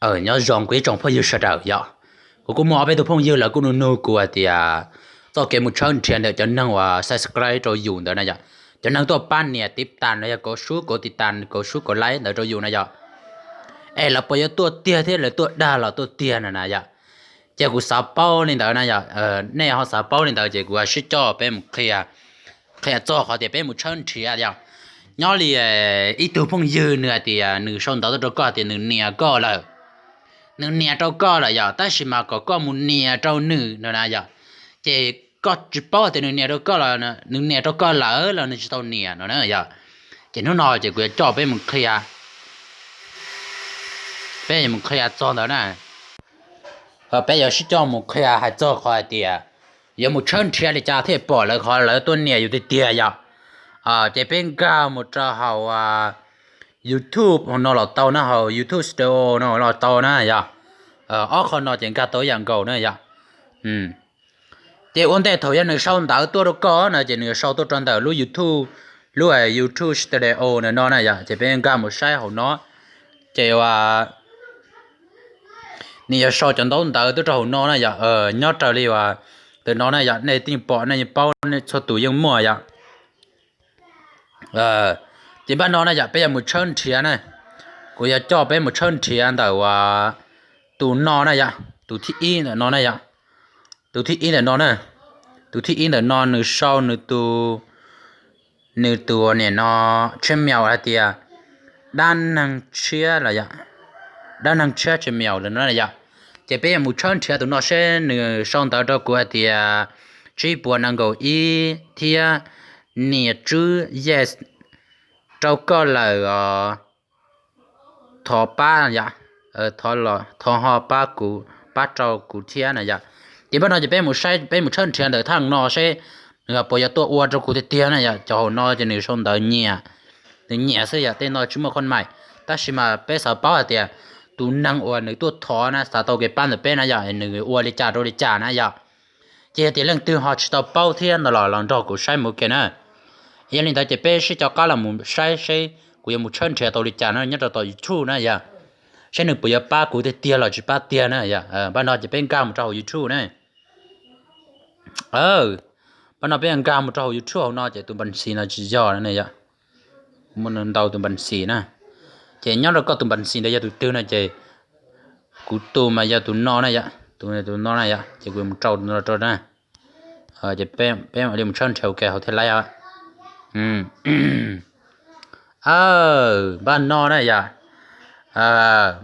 Nyob zoo kuv ib tsoom phooj ywg sawv daws yom. Kuv kuj muaj ob peb tug phooj ywg lawv kuj nug nug kuv hais tias txoj kev mus tshawb nrhiav ntawm cov neeg uas subscribe rau yus ntawd na yom, cov neeg tuaj pab nias tiv tas no yog kauv sub kauv tiv tas kauv sub kauv like ntawd rau yus na yom, es lawv puas yuav tuaj tiag thiab lawv tuaj dag los tuaj tiag no na yom. Ces kuv xav paub li ntawd na yom, nej ho xav paub li ntawd ces kuv sib coj peb mus qhia, qhia txog qhov tias peb mus tshawb nrhiav yom. Nyob li ib tug phooj ywg nws hais tias nws sau ntawv tuaj rau koj tias nws nias koj lawm, nws nias rau koj lawm yom, tab sis mas kom koj mus nias rau nws no na yom. Ces koj tsis paub tias nws nias rau koj los nws nias rau koj lawm los nws tsis tau nias no na yom. Ces hnub no ces kuv yuav coj peb mus qhia, peb yuav mus qhia txog ntawd na. Peb yuav sib coj mus qhia hais txog qhov hais tias yuav mus tshawb nrhiav li cas thiaj pom lawv qhov lawv tuaj nias yus tiag tiag yom. Ces peb nkag mus rau hauv YouTube hauv no los tau na, hauv YouTube Studio no los tau na yom. Ob qho no ces nkag tau ib yam nkaus na yom. Ces ua ntej thaum yog nws sau ntawv tuaj rau koj no ces nws yuav sau tuaj rau ntawm lub YouTube, lub YouTube Studio ntawm no na yom, ces peb nkag mus saib hauv no. Ces nws yuav sau cov ntaub ntawv tuaj rau hauv no na yom, nyob raws li uas ntawm no na yom, nej yeej pom nej yeej paub, nej txhua tus yeej muaj yom. Ces npaj no na yom, peb yuav mus tshawb nrhiav na. Kuv yuav coj peb mus tshawb nrhiav ntawm uas tus no na yom, tus thib ib ntawm no na yom, tus thib ib ntawm no na, tus thib ib ntawm no nws sau nws tus, nws tus niam no, tshiab miaus hais tias dab neeg tshiab los yom, dab neeg tshiab tshiab miaus lawm no yom. Ces peb yuav mus tshawb nrhiav tus no seb nws sau ntawv rau kuv hais tias tsib puas nees nkaum ib thiab nias tswb yes rau koj lawm os, thov pab yom, thov ho pab kuv, pab rau kuv thiab na yom. Ces npaj no ces peb mus saib, peb mus tshawb nrhiav ntawm thaj no seb nws puas yuav tuaj ua rau kuv tiag tiag na yom. Cov hauv no ces nws sau ntawv nyiam, nws nyiam xwb yom, tej no tsis muaj khoj maim. Tab sis mas peb xav paub hais tias tus neeg uas nws tuaj thov na xav tau kev pab ntawm peb na yom, nws ua li cas rau li cas na yom. Ces yog tias leej twg ho tsis tau paub thiab no los los nrog kuv saib mus ua ke na. Yog li ntawd ces peb sib coj qab los mus saib seb kuv yuav mus tshawb nrhiav tau li cas na nyob rau tom YouTube na yom, seb nws puas yuav pab kuv tiag tiag los tsis pab tiag na yom. Npaj no ces peb nkag mus rau hauv YouTube na. Npaj no peb nkag mus rau hauv YouTube hauv no ces tus npas xis no tsis yog na yom. Muaj ntau tus npas xis na. Ces nyob rau koj tus npas xis ntawd yog tus twg no ces kuv tus mas yog tus no na yom, tus no na yom, ces kuv mus rau tus no rau na. Ces peb mam li mus tshawb nrhiav ua ke hauv thiaj laib os. Npaj no na yom,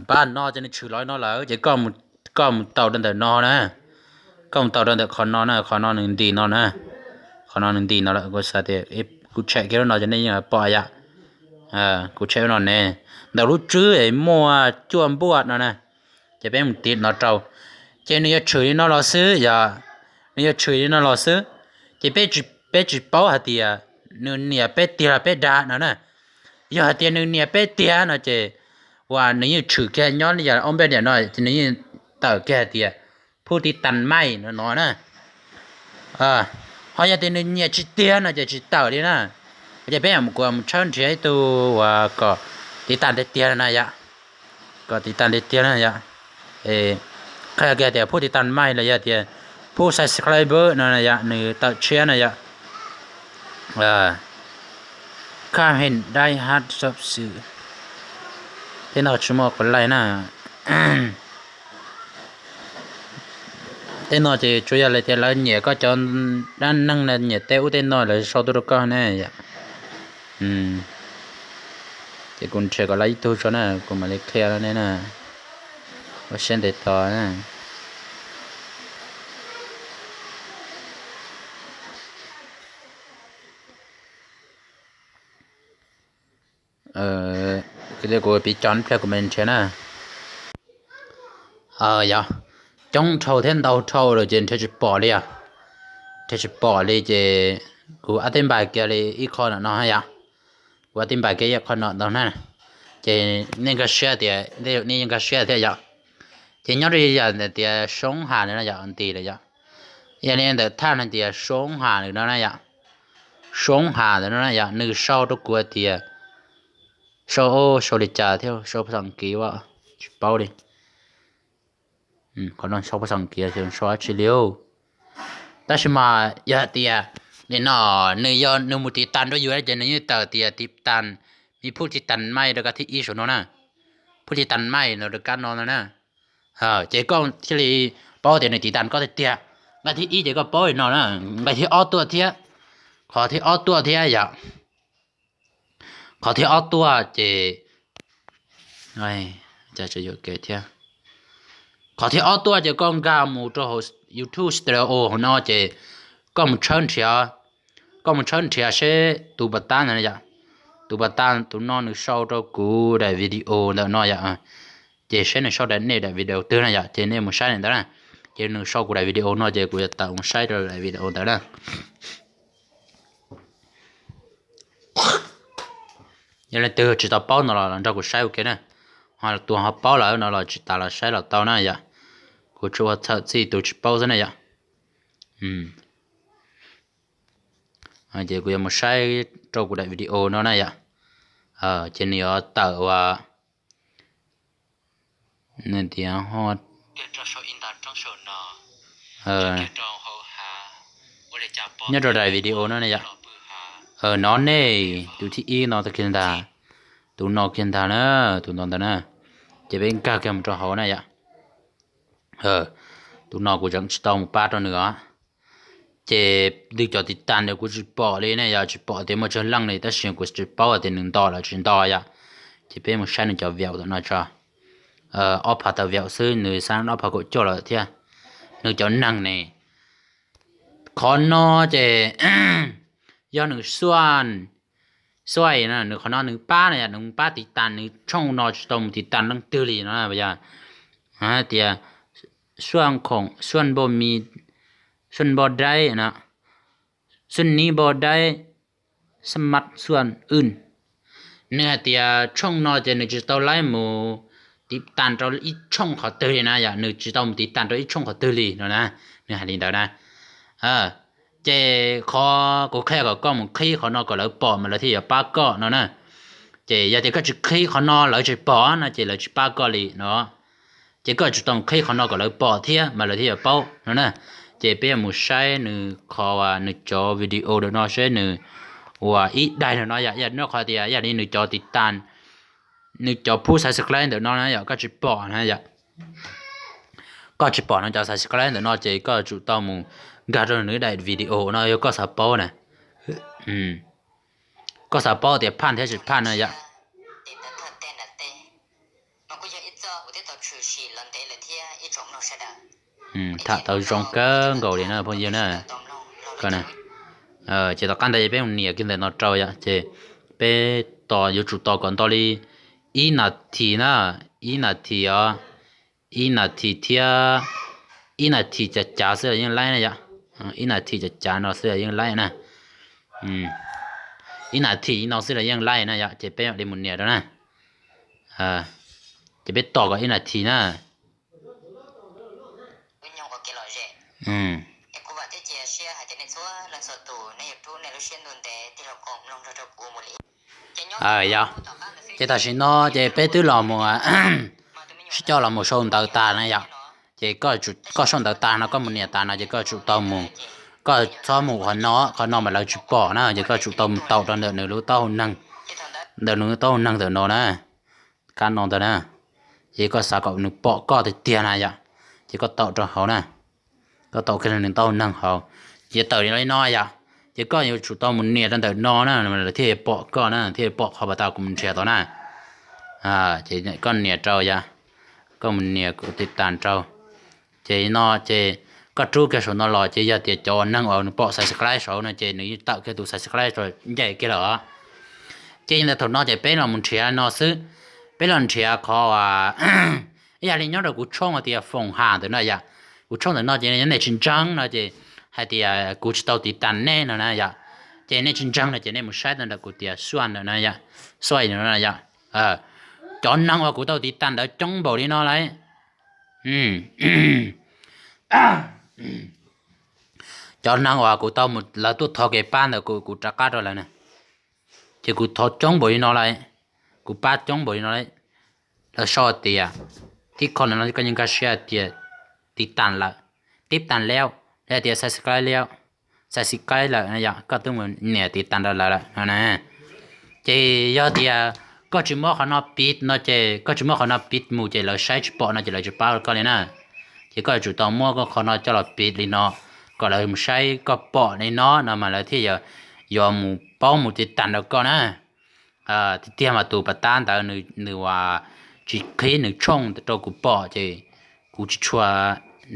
npaj no ces nws tshwm los no lawm ces koj mus tau rau ntawm no na. Koj mus tau rau ntawm qhov no na, qhov no nws nti no na. Qhov no nws nti no lawm, kuv xav tias kuv tshem kiag lub no ces nej yeej pom yom. Kuv tshem lub no ne, ntawm lub tswb es muaj cuaj npuaj no na. Ces peb mus tiv no rau, ces nws yuav tshwm li no los xwb yom. Nws yuav tshwm li no los xwb. Ces peb tsis paub hais tias nws niam peb tiag los peb dag no na. Yog hais tias nws niam peb tiag no ces uas nws yeej tshwm kiag nyob li yam ob npej niam no ces nws yeej tawm kiag hais tias phub tiv tas maij no no na. Ho yog tias nws niam tsis tiag no ces tsis tawm li na. Ces peb kuv mus tshawb nrhiav ib tug uas kom tiv tas tiag tiag no na yom. Kom tiv tas tiag tiag na yom. Qhia kiag tias phub tiv tas maij los yog tias phub subscriber no yom, nws tawm tshiab na yom. Khaj heem dai hab xov xwm, tej no tsis muaj qhov laij na. Tej no ces tsuas yog lawv tias lawv nyiam koj cov dab neeg na, nyiam tej ub tej no lawv sau tuaj rau koj ne yom. Ces kuv nrhiav kom laib ib tug tso na, kuv mam li qhia rau nej na. Ua siab ntev tos na. Kuv piv cov pliag kuv mam nrhiav na. Yog coob dhau thiab ntau dhau lawm ces nrhiav tsis pom li os. Nrhiav tsis pom li ces kuv ab teb npais kiag li ib qho no no yom. Kuv ab teb npais kiag ib qho no ntau na. Ces nej nkag siab tias, nej yeej nkag siab thiab yom. Ces nyob rau yam tias Soob Has ntawd no yom, nti lawm yom. Yog li ntawm thaj no tias Soob Has ntawm no na yom. Soob Has ntawm no na yom, nws sau rau kuv tias, sau, sau li cas thiab, sau phas xas kiv ua tsis paub li. Qhov no sau paj xeem kiag, sau dab tsi li. Tab sis mas yog hais tias nim no nws yog nws mus tiv tas rau yus ces nws yeej tawm tias tiv tas, mi phuj tiv tas maij rau kab thib ib saum no na. Phuj tiv tas maij no rau kab no no na. Ces koj thiaj li paub tias nws tiv tas koj tiag tiag. Nqai thib ib ces koj paub li no na, nqai thib ob tuaj thiab. Qhov thib ob tuaj thiab yom. Qhov thib ob tuaj ces, thiab, qhov thib ob tuaj ces koj nkag mus rau hauv YouTube Studio hauv no ces koj mus tshawb nrhiav, koj mus tshawb nrhiav seb tus pas tab ntawd yom, tus pas tab tus no nws sau rau kuv daim video ntawm no yom. Ces seb nws sau daim, nej daim video twg na yom, ces nej mus saib li ntawd na. Ces nws sau kuv daim video no ces kuv yuav tawm mus saib rau daim video ntawd na. Yog leej twg tsis tau paub no los nrog kuv saib ua ke na. Ho tus ho paub lawm no los tsis tas los saib los tau na yom. Kuv tsuas ua txhawm txij tus tsis paub xwb na yom. Ces kuv yuav mus saib rau kuv daim video no na yom. Ces nws yuav tawm ua, nws tias, nyob rau daim video no na yom. No nej, tus thib ib no kiag ntag, tus no kiag ntag na, tus no ntag na. Ces peb nkag kiag mus rau hauv na yom. Tus no kuv tseem tsis tau mus pab rau nws os. Ces nws cov tiv tas ntawd kuv tsis pom li ne, yog tsis pom tias muaj tsawg leej li, tab sis kuv tsis paub tias nws nto los tsis nto yom. Ces peb mus saib nws cov view tam no tso. Ob phav tawm view xwb, nws xab ob phav kaum cuaj lawm thiab. Nws cov neeg ne, qhov no ces yog nws xuaj, xuaj na, nws qhov no nws pab na, yog nws pab tiv tas, nws tshooj no tsis tau mus tiv tas leej twg li no yog tias xuaj khoom, xuaj npau mis, xuaj npau daib no, xuaj nib npau daib, xab mab xuaj wj. Nws hais tias tshooj no ces nws tsis tau laib mus tiv tas rau ib tshooj qhov twg li na, yog nws tsis tau mus tiv tas rau ib tshooj qhov twg li no na, nws hais li ntawd na. Ces qhov kuv qhia kom koj mus qhib qhov no kom lawv pom mas lawv thiaj yuav pab koj no na. Ces yog tias koj tsis qhib qhov no lawv tsis pom no ces lawv tsis pab koj li no. Ces koj tsum tau mus qhib qhov no kom lawv pom thiab mas lawv thiaj yuav paub no na. Ces peb yuav mus saib nws qhov, nws cov video ntawm no seb nws ua ib daig no no yom, yog nyob qhov tias yog li nws cov tiv tas, nws cov phub subscribe ntawm no na yom, koj tsis pom na yom. Koj tsis pom nws cov subscribe ntawm no ces koj tsum tau mus nkag rau nws daim video no yog koj xav paub na. Koj xav paub tias phaj thiab tsis phaj no yom. Tham tau zoo kawg nkaus li na phooj ywg na. Ces tom qab ntawd peb mus nias kiag ntawm no rau yom, ces peb tos yuav tsum tos kom nto li ib nas this na, ib nas this os, ib nas this thiab, ib nas this cav cav xwb los yeej laib na yom. Ib nas this cav cav no xwb los yeej laib na. Ib nas this no xwb los yeej laib na yom, ces peb mam li mus nias rau na. Ces peb tos kom ib nas this na. Yog, ces tam sim no ces peb twb los mus, sib coj los mus sau ntawv tas na yom. Ces koj sau ntawv tas no koj mus nias tas no ces koj tsum tau mus, koj txhob mus qhov no, qhov no mas lawv tsis pom na, ces koj tsum tau mus taum rau ntawm nws lub taub hau neeg, ntawm nws lub taub hau neeg ntawm no na, kab no ntawd na. Ces koj xav kom nws pom koj tiag tiag na yom, ces koj taum rau hauv na, koj taum kiag nws taub hau neeg hauv, ces tawm li no yom. Ces koj yuav tsum tau mus nias rau ntawm no na, lawv thiaj pom koj na, thiaj pom qhov pas tas kuv mus nrhiav tau na. Ces koj nias rau yom, koj mus nias kuv tiv tas rau. Ces no ces koj rub kiag saum no los ces yog tias cov neeg uas nws pom subscribe saud no ces nws yeej tawm kiag tus subscribe ncaim kiag lawm os. Ces yog ntawd thaum no ces peb los mus nrhiav no xwb, peb los nrhiav qhov ib yam li nyob rau kuv tshooj hais tias foom has ntawm no yom. Kuv tshooj ntawm no ces yog nej tsis ntseeg no ces hais tias kuv tsis tau tiv tas nej no na yom. Ces nej tsis ntseeg no ces nej mus saib tau ntawm kuv tias xuaj ntawm no yom, xuaj ntawm no yom. Cov neeg uas kuv tau tiv tas ntawd coob npaum li no lauj. Cov neeg uas kuv tau mus, lawv tuaj thov kev pab ntawd kuv, kuv rov qab rau lawv na. Ces kuv thov coob npaum li no lauj, kuv pab coob npaum li no lauj. Lawv sau tias, tib qho no koj yeej nkag siab tias tiv tas lawm, tib tas liab, los yog tias subscribe liab, subscribe lawm no yom, koj twb mus nias tiv tas rau lawv lawm no na. Ces yog tias koj tsis muab qhov no piv no ces, koj tsis muab qhov no piv mus ces lawv saib tsis pom no ces lawv tsis pab koj li na. Ces koj yuav tsum tau muab koj qhov no coj los piv li no, kom lawv mus saib koj pom li no no mas lawv thiaj yuav mus paub mus tiv tas rau koj na. Tiag tiag mas tus pas tab ntawd nws tsis qhib nws tshooj rau kuv pom ces kuv tsis tshua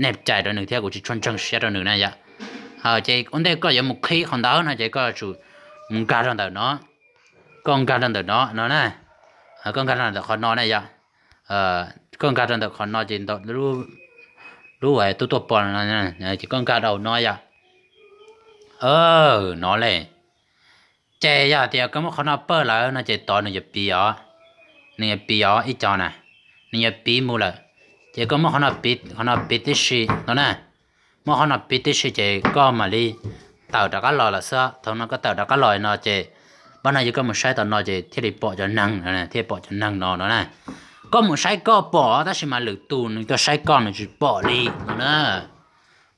nej cai rau nws thiab kuv tsis tshua ntseeg siab rau nws na yom. Ces ua ntej koj yuav mus qhib qhov ntawd no ces koj yuav tsum mus nkag rau ntawm no, koj nkag rau ntawm no no na, koj nkag rau ntawm qhov no na yom. Koj nkag rau ntawm qhov no ces ntawm lub uas tuaj tuaj pom no ces koj nkag rau no yom. No le. Ces yog tias koj muab qhov no pawj lawm no ces tod nws yuav piv os, nws yuav piv os ib co na, nws yuav piv mus lawm. Ces koj muab qhov no piv, qhov no piv tib si no na, muab qhov no piv tib si ces koj mam li tawm rov qab los lawm xwb. Thaum no koj tawm rov qab los no ces, pab no yog koj mus saib tom no ces thiaj li pom cov neeg, thiaj pom cov neeg no no na. Koj mus saib koj pom tab sis mas lwm tus nws tuaj saib koj nws tsis pom li no na.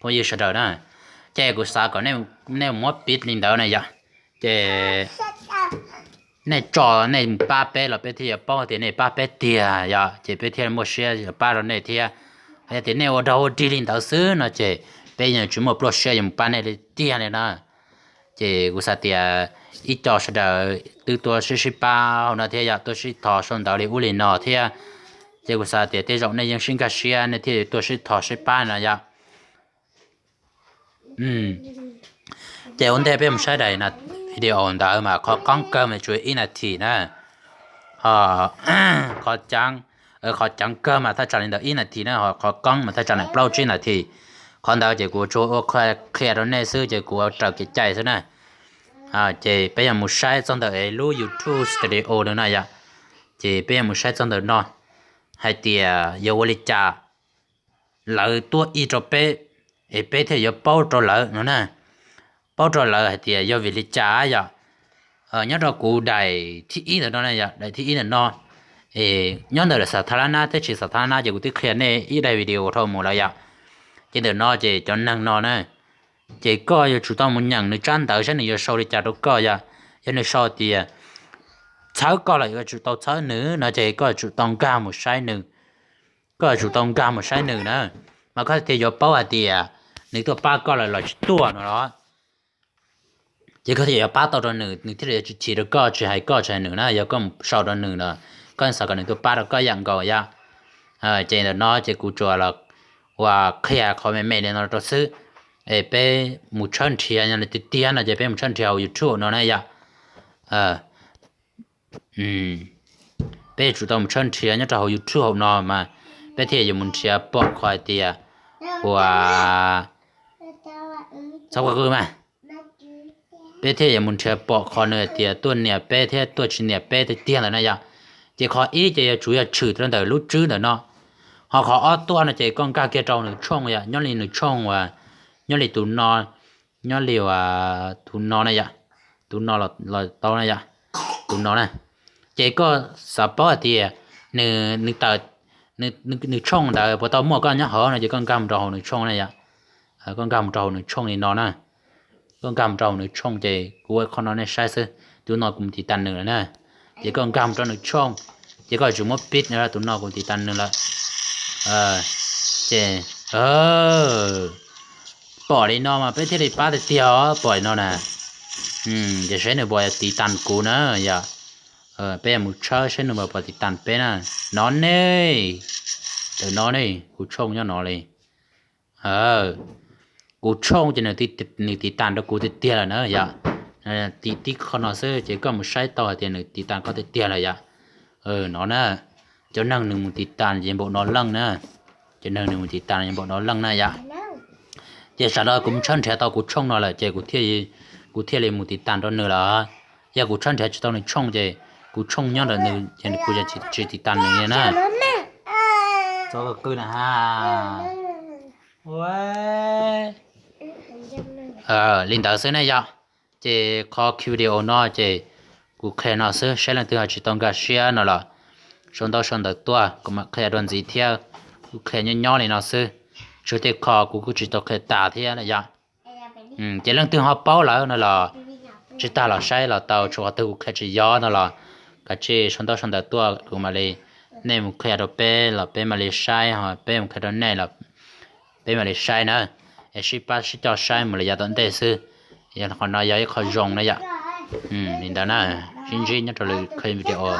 Phooj ywg sawv daws na, ces kuv xav kom nej muab piv li ntawd na yom. Ces nej tso nej mus pab peb los peb thiaj yuav paub tias nej pab peb tiag yom, ces peb thiaj muaj siab yuav pab rau nej thiab. Yog tias nej ua dog ua dig li ntawd xwb no ces peb yeej tsis muaj pluaj siab yuav mus pab nej li tiag li na. Ces kuv xav tias ib co sawv daws twb tuaj sib sib pab hauv no thiab yom, tuaj sib thov sau ntawv li ub li no thiab. Ces kuv xav tias tej zaum nej yeej sib nkag siab nej thiaj tuaj sib thov sib pab no yom. Ces ua ntej peb mus saib daim video ntawd mas qhov qoob kawg mas tsuas ib nas this na. Qhov ceev kawg mas thaj tsam li ntawm ib nas this na, ho qhov koob mas thaj tsam li plaub tsib nas this. Qhov ntawd ces kuv tsuas ua qhia rau nej xwb ces kuv ua raws kev cai xwb na. Ces peb yuav mus saib txog ntawm lub YouTube Studio no na yom. Ces peb yuav mus saib txog ntawm no hais tias yog ua li cas lawv tuaj ib rau peb, es peb thiaj yuav paub rau lawv no na, paub rau lawv hais tias yog vim li cas yom. Nyob rau kuv daim thib ib ntawm no, daim thib ib ntawm no, nyob ntawm daim xav tha lab nab thiab tsis xav tha lab nab ces kuv twb qhia nej ib daim video dhau mus lawm yom. Ces ntawm no ces cov neeg no na, ces koj yuav tsum tau mus nyeem nws tsab ntawv saib nws yuav sau li cas rau koj yom. Yog nws sau tias txhawb koj los yuav tsum tau txhawb nws no ces koj yuav tsum tau nkag mus saib nws, koj yuav tsum tau nkag mus saib nws na, mas koj thiaj yuav paub hais tias nws tuaj pab koj lawm los tsis tuaj no los. Ces koj thiaj yuav pab tau rau nws, nws thiaj li yuav tsis chim rau koj, tsis hais koj tsis hais nws na. Yog koj mus sau rau nws no, koj xav kom nws tuaj pab rau koj yam nkaus yom. Ces ntawm no ces kuv tsuas los ua qhia qhov me me li no rau xwb, es peb mus tshawb nrhiav tiag tiag no ces peb mus tshawb nrhiav hauv YouTube no na yom. Peb yuav tsum tau mus tshawb nrhiav nyob rau hauv YouTube hauv no mas peb thiaj yuav mus nrhiav pom qhov hais tias ua txhob qw mas, peb thiaj yuav mus nrhiav pom qhov nws hais tias tuaj nias peb thiab tuaj tsis nias peb tiag tiag ntawd na yom. Ces qhov ib ces yuav tsum yog tshwm rau ntawm lub tswb ntawm no, ho qhov ob tuaj no ces koj nkag kiag rau nws tshooj yom, nyob li nws tshooj uas, nyob li tus no, nyob li uas tus no na yom, tus no los tau na yom, tus no na. Ces koj xav paub hais tias nws, nws tshooj ntawd puas tau muaj koj nyob hauv no ces koj nkag mus rau hauv nws tshooj na yom. Koj nkag mus rau hauv nws tshooj li no na. Koj nkag mus rau hauv nws tshooj ces kuv ua qhov no nej saib xwb, tus no kuv mus tiv tas nws lawm na. Ces koj nkag mus rau nws tshooj, ces koj yuav tsum muab pib no, tus no kuv tiv tas nws lawm. Ces pom li no mas peb thiaj li pab tiag tiag os, pom li no na. Ces seb nws puas tiv tas kuv na yom. Peb yuav mus tshawb seb nws puas tiv tas peb na. No ne, ntawm no ne, kuv tshooj nyob no li. Kuv tshooj ces nws tiv tas rau kuv tiag tiag lawm na yom. Tim tib qho no xwb ces koj mus saib tau hais tias nws tiv tas koj tiag tiag lawm yom. No na, cov neeg nws mus tiv tas ces npaum no leej na. Cov neeg nws mus tiv tas ces npaum no leej na yom. Ces sawv daws kuv mus tshawb nrhiav tau kuv tshooj no lawm ces kuv thiaj li mus tiv tas rau nws lawm. Yog kuv tshawb nrhiav tsis tau nws tshooj ces kuv tshooj nyob ntawm nws ces kuv tsis tiv tas nws li na. Txhob qw na ha. Li ntawd xwb ne yom. Ces qhov video no ces kuv qhia no xwb, saib leej twg ho tsis tau nkag siab no los sau ntaub sau ntawv tuaj kuv mam qhia dua ntxiv thiab. Kuv qhia nyob nyob li no xwb. tshuav tej qho kuv kuj tsis tau qhia tas thiab na yog. Ces leej twg ho paub lawm no los tsis tas los saib los tau, tshuav qhov twg kuv qhia tsis yog no los kav tsij sau ntaub sau ntawv tuaj kuv mam li, nej mus qhia rau peb los peb mam li saib, ho peb mus qhia rau nej los peb mam li saib na. Es sib pab sib coj saib mus li yav tom ntej xwb. Yog qhov no yog ib qho zoo na yom. Li ntawd na, sib ntsib nyob rau lwm video.